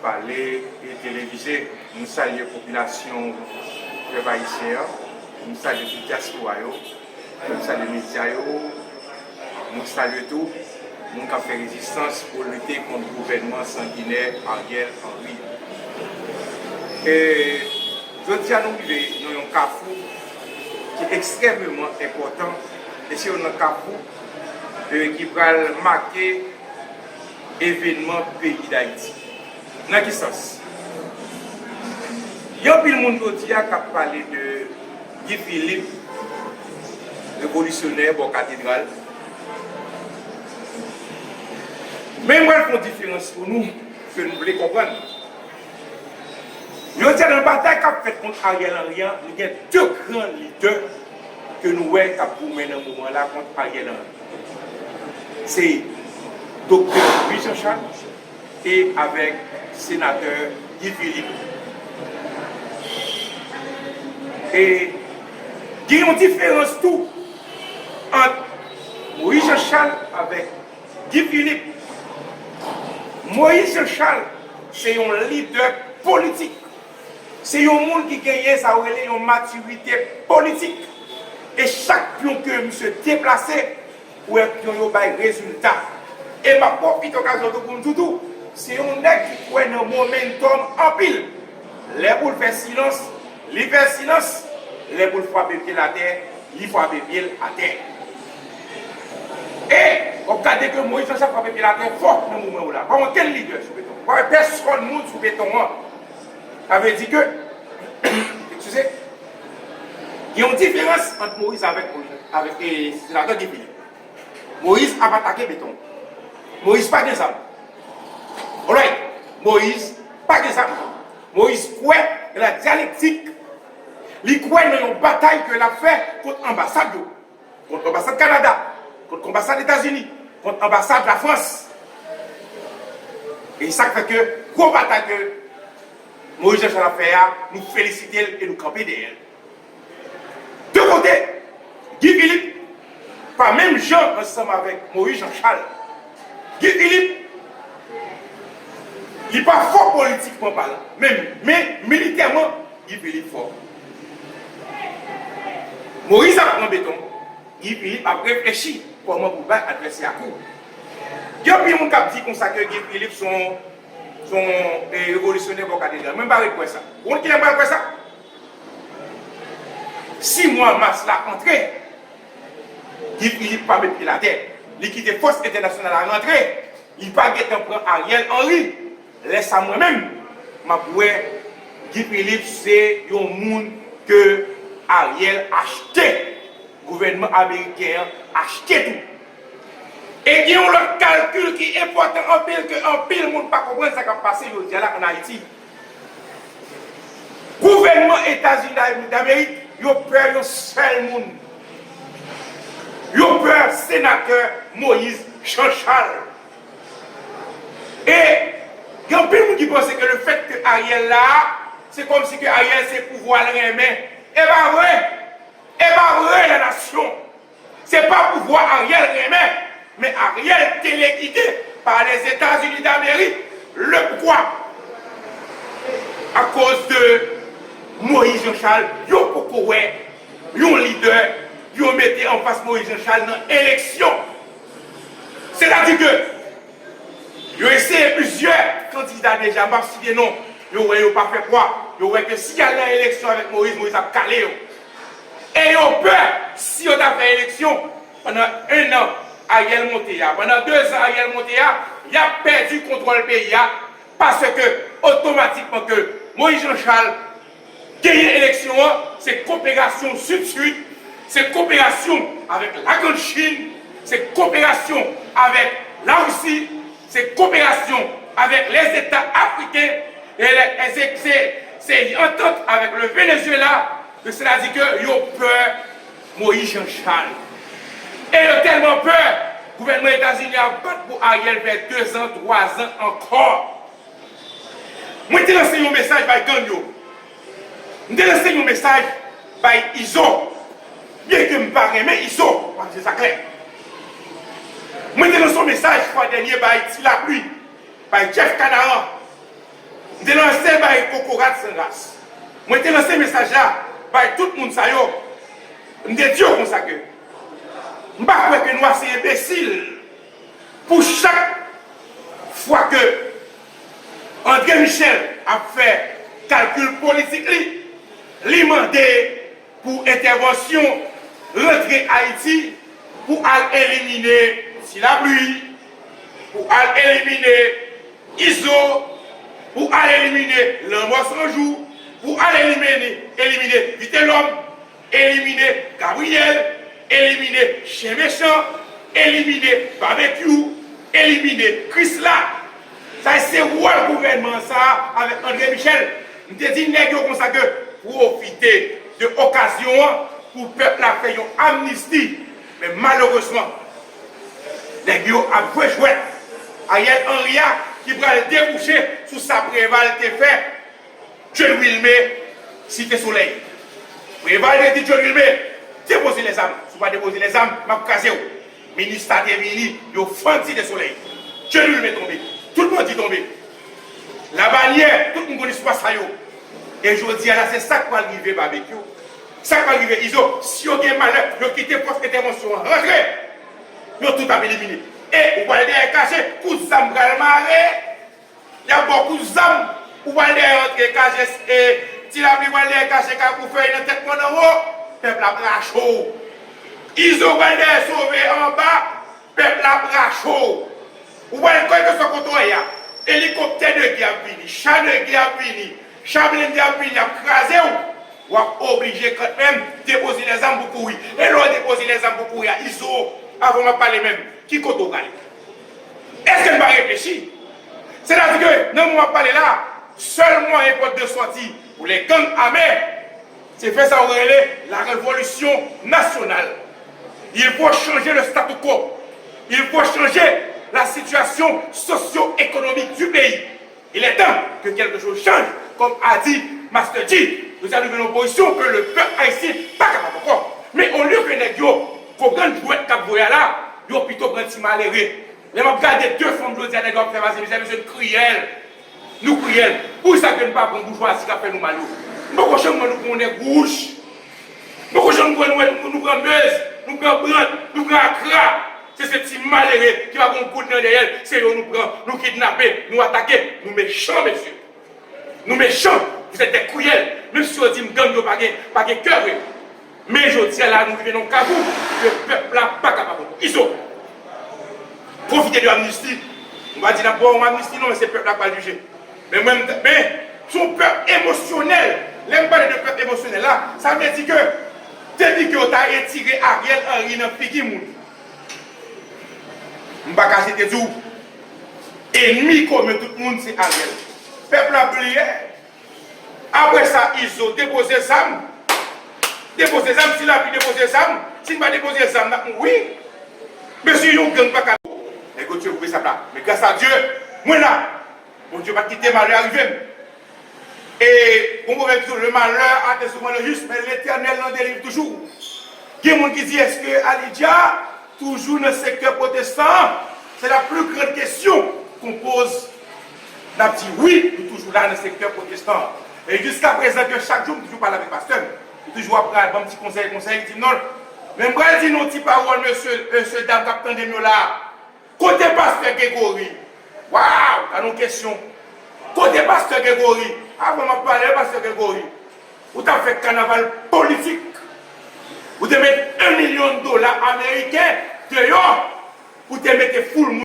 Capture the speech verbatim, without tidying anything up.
Pale e televize. M salye popilasyon pèp ayisyen an. M salye tout dyaspora yo. M salye medya yo. M salye tou moun k ap fè rezistans pou lite kont gouvènman sanginè Ariel Henry. E jodi a, nou rive nan yon kafou ki ekstrèmeman enpòtan, e se youn nan kafou, e, ki pral make evènman peyi Dayiti. Nan ki sans? Gen anpil moun jodi a k ap pale de Guy Philippe, revolisyonè bò katedral. Men mwen fè yon diferans pou nou, ke nou vle konprann. Jodi a, nan batay k ap fèt kont Ariel Henry an, nou gen de gran lidè ke nou wè k ap goumen nan moman la kont Ariel Henry. Se Doktè Moïse Jean Charles e avèk Senatè Guy Philippe. E gen yon diferans tou ant Moïse Jean Charles avèk Guy Philippe. Moïse Jean Charles se yon lidè politik. Se yon moun ki genyen sa yo rele yon matirite politik. E chak pyon ke misye deplase, ou wè pyon yo bay rezilta. E m ap pwofite okazyon tou pou m di w tou, se yon nèg ki kwè nan momentum anpil. Lè pou l fè silans, li fè silans. Lè pou l frape pye l atè, li frape pye l atè. E w ap gade ke Moïse Jean Charles frape pye l atè fò nan moman yo la. Pa wè okenn lidè sou beton. Pa wè pèsonn moun sou beton an. Sa vle di ke, eskize, gen yon diferans ant Moïse avèk, avèk, e, senatè Guy Philippe. Moïse ap atake beton. Moïse pa gen zam. Alright. Moïse pa gen zam. Moïse kwè nan la dyalektik. Li kwè nan yon batay ke l ap fè kont anbasad yo, kont anbasad Kanada, kont anbasad Etazini, kont anbasad Lafrans. E sa k fè ke gwo batay ke Moïse Jean Charles ap fè a, nou felisite l e nou kanpe dèyè l. De kote, Guy Philippe pa menm jan ansanm avèk Moïse Jean Charles. Guy Philippe, li pa fò politikman palan, men, men militèman, Guy Philippe fò. Moïse ap pran beton, Guy Philippe ap reflechi kòman pou bay advèsè a kou. Gen anpil moun k ap di konsa ke Guy Philippe se yon, se yon, e, revolisyonè bò katedral. Mwen, m pa ret kwè sa. Ou konn kilè m pral kwè sa? Si mwa mas la antre, Guy Philippe pa met pye l atè. Li kite fòs entènasyonal la rantre. Li pa gentan pran Ariel Henry. Lè sa mwen menm, m ap wè Guy Philippe se yon moun ke Ariel achte. Gouvènman ameriken an achte tou. E gen yon lòt kalkil ki enpòtan anpil ke anpil moun pa konprann sa k ap pase jodi a la ann Ayiti. Gouvènman Etazini Damerik, yo pè yon sèl moun. Yo pè senatè Moïse Jean Charles. E gen anpil moun ki panse ke le fèt ke Ariel la, se kòmsi ke Ariel se pouvwa l renmen. E pa vre! E pa vre, la nasyon! Se pa pouvwa Ariel renmen, men Ariel telegide pa Lèzetazini Damerik. Le poukwa? Akoz de Moïse Jean Charles, yo poko wè yon lidè yo mete anfas Moïse Jean Charles nan eleksyon. Sètadi ke yo eseye plizyè kandida deja, m ap site non, yo wè yo pa fè pwa, yo wè ke si y al nan eleksyon avèk Moïse, Moïse ap kale yo. E yo pè, si yo ta fè eleksyon, pandan en an, Ariel monte a, pandan de zan, Ariel monte a, y ap pèdi kontwòl peyi a, paske otomatikman ke Moïse Jean Charles genyen eleksyon an, se koperasyon sid-sid, se koperasyon avèk la Grande Chine, se koperasyon avèk Larisi, se koperasyon avèk Lèzeta Afriken, e lè, e se, se, se antant avèk le Venezuela, sètadi ke yo pè Moïse Jean Charles. E yo tèlman pè, gouvènman Etazini ap bat pou Ariel fè de zan, twa zan ankò. Mwen te lanse yon mesaj bay gang yo. M te lanse yon mesaj bay Izo. Byenke m pa renmen Izo, m ap di sa klè. Mwen te lanse yon mesaj fwa dènye bay Ti Lapli, bay Jeff Canaran. bay kokorat san ras. Mwen te lanse mesaj la bay tout moun sa yo. M te di yo konsa ke m pa kwè ke nou ase enbesil pou chak fwa ke André Michel ap fè kalkil politik li, li mande pou entèvansyon rantre Ayiti pou al elimine Ti Lapli, pou al elimine Izo, pou al elimine Lanmò San Jou, pou al elimine, elimine Vitelòm, elimine Gabriyèl, elimine Chen Mechan, elimine Babekyou, elimine Krisla. Sa se wòl gouvènman sa a avèk André Michel. M te di nèg yo konsa ke pwofite de okazyon an pou pèp la fè yon amnisti. Men malerezman, nèg yo ap jwe jwèt Ariel Henry a ki pral debouche sou sa Preval te fè John Wilmé Site Solèy. Preval te di John Wilmé, depoze lèzam. Si w pa depoze lèzam, m ap kraze w. Minis sa te vini, yo fann Site Solèy. John Wilmé tonbe. Tout bandi tonbe. Labanyè, tout moun konn istwa sa yo. E jodi a la, se sa k pral rive Babekyou. Sa k pral rive Izo. Si yo gen malè, yo kite fòs entèvansyon an rantre, yo tout ap elimine. E ou pral dèyè kache, kout zam pral mare. Y ap ba w kout zam, ou pral dèyè rantre kache, e, Ti Lapli pral dèyè kache Kakoufèy nan tèt mòn anwo, pèp la ap rache w. Izo pral dèyè sove anba, pèp la ap rache w. Ou pral kèlkeswa kote w ye a, elikoptè de gè ap vini, cha de gè ap vini, cha blende ap vini, ap kraze w. W ap oblije kanmenm depoze lèzam pou kouri. E lè w depoze lèzam pou kouri a, Izo, avan m ap pale menm, ki kote w prale? Èske n pa reflechi? Sètadi ke nan moman m ap pale la, sèl mwayen pòt de sòti pou les gangs armés, se fè sa yo rele la révolution nationale. Il faut changer le statu quo. Il faut changer la situation socio-économique du pays. Il est temps que quelque chose change, comme a dit Master G. Nou sa rive nan yon pozisyon ke le pèp ayisyen pa kapab ankò. Men olye ke nèg yo konprann jwèt k ap voye a la, yo pito pran ti malere. Lè m ap gade de fanm jodi a, nèg yo ap fè pase mizè, mesye, nou kriyèl. Nou kriyèl. Poukisa ke nou pa pran boujwazi k ap fè nou mal yo? M poko janm wè nou pran yon nèg wouj. M poko janm wè nou, nou, nou pran Mez, nou pran Brant, nou pran Akra. Se, se ti malere ki pa gon goud nan dèyè l, se yo nou pran, nou kidnape, nou atake, nou mechan, mesye. Nou mechan, vous êtes des cruels. Menm si yo di m gang yo pa gen, pa gen kè vre. Men jodi a la, nou rive nan yon kafou ke pèp la pa kapab ankò. Izo, pwofite de amnisti. Nou pa di n ap ba w yon amnisti non, men se pèp la k pral jije. Men mwen, m, men, se yon pèp emosyonèl. Lè m pale de pèp emosyonèl la, sa vle di ke depi ke yo ta retire Ariel Henry nan figi moun, m pa ka site di w, enmi komen tout moun se Ariel. Pèp la bliye. Apre sa, Izo, depoze zam. Depoze zam, Ti Lapli depoze zam. Si n pa depoze zam, n ap mouri. Mesye, yon gang pa ka. Nèg yo tchwe koupe sab la. Men gras a Dye, mwen la. Bondye pa t kite malè a rive m. E, gon pwovèb ki di, le malheur atteint souvent le juste, mais l'Éternel l'en délivre toujours. Gen moun ki di, èske Alidja toujou nan sektè pwotestan an? C'est la plus grande question qu'on pose. N ap di, wi, nou toujou la nan sektè pwotestan an. E jiskaprezan ke chak jou, m toujou pale avèk pastè m. Li toujou ap pral ban m ti konsèy, konsèy, li di m, non. Men m pral di nou ti pawòl, mesye, mesye dam k ap tande m yo la. Kote pastè Gregory? Waw, gade yon kesyon. Kote pastè Gregory? Avan m ap pale de pastè Gregory, ou t ap fè kanaval politik. Ou te met yon milyon dola ameriken deyò pou te mete foul moun.